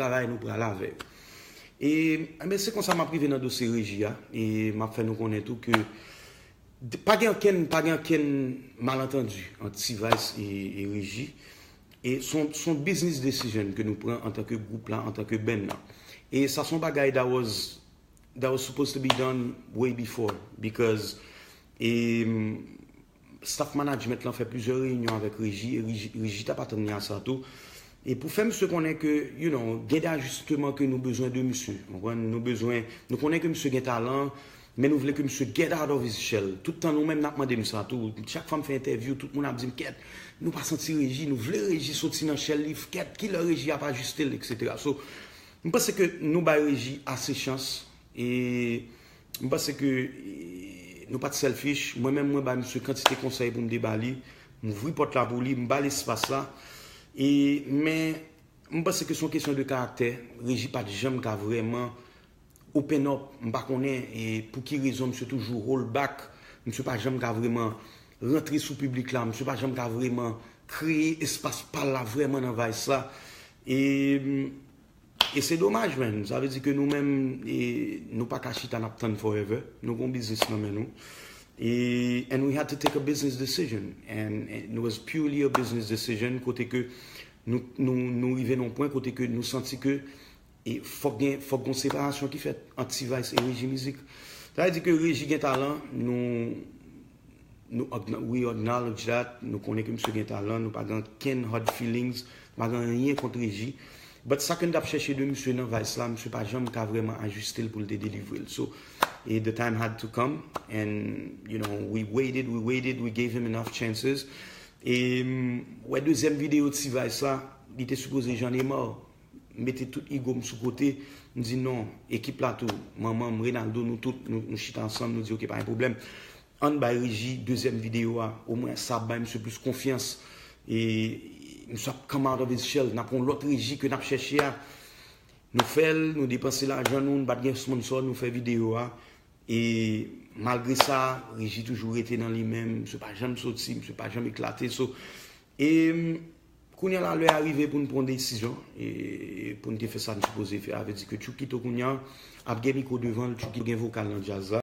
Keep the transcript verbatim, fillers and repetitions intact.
travay, nou pral avè yo. E, enben, se konsa m ap rive nan dosye Reji a, e m ap fè nou konnen tou ke pa gen okenn, pa gen okenn malantandi ant T-Vice e, e Reji. E se yon, se yon business decision ke nou pran antanke gwoup la, antanke band la. E sa se yon bagay that was, that was supposed to be done way before, because e, staff management lan fè plizyè reyinyon avèk Reji, e Reji, Reji t ap atann li a sa tou. E pou fè misye konnen ke, you know, gen de ajisteman ke nou bezwen de misye. Ou konprann? Nou bezwen, nou konnen ke misye gen talan, men nou vle ke misye get out of his shell. Tout tan nou menm n ap mande m sa tou. Chak fwa m fè entèvyou, tout moun ap di m, "Kèt, nou pa santi Reji, nou vle Reji soti nan shell li, kèt, kilè Reji ap ajiste l, et cetera." So, m panse ke nou bay Reji ase chans, e m panse ke, e, nou pa t selfish. Mwen menm, mwen bay misye kantite konsèy pou m te ba li. M ouvri pòt la pou li, m ba l espas la. E, men, m panse ke se yon kesyon de karaktè. Reji pa t janm ka vrèman open up. M pa konnen, e, pou ki rezon misye toujou hold back. Misye pa janm ka vrèman rantre sou piblik la. Misye pa janm ka vrèman kreye espas pa l la vrèman nan Vice la. E, e se domaj, man. Sa vle di ke nou menm, e, nou pa ka chita n ap tann forever. Nou gon biznis nan men nou. E, and we had to take a business decision. And, and it was purely a business decision. Kote ke nou, nou, nou rive nan yon pwen kote ke nou santi ke e fòk gen, fòk gon separasyon ki fèt ant T-Vice e Reji Mizik. Sa vle di ke Reji gen talan, nou, nou acknow-, we acknowledge that, nou konnen ke misye gen talan, nou pa gen okenn hard feelings, nou pa gen anyen kont Reji. But sa ke n t ap chèche de misye nan Vice la, misye pa janm ka vrèman ajiste l pou l te delivre l. So, e the time had to come, and, you know, we waited, we waited, we gave him enough chances. E, m, wè dezyèm videyo T-Vice la, li te sipoze Jean Nemar. M mete tout ego m sou kote, m di non, ekip la tou, manman m, Renaldo, nou tout, nou, nou chita ansanm, nou di, "Ok, pa gen pwoblèm. Ann bay Reji dezyèm videyo a, omwen sa ap bay misye plis konfyans." E misye ap come out of his shell, n ap yon lòt Reji ke n ap chèche a. Nou fè l, nou depanse lajan nou, nou pa t gen sponsor, nou fè videyo a. E malgre sa, Reji toujou rete nan li menm, misye pa janm soti, misye pa janm eklate. So, e, kounye a la, lè a rive pou n pran yon desizyon, e pou n te fè sa n sipoze fè. A vle di ke Chukito kounye a ap gen mikwo devan l, Chukito gen vokal nan djaz la.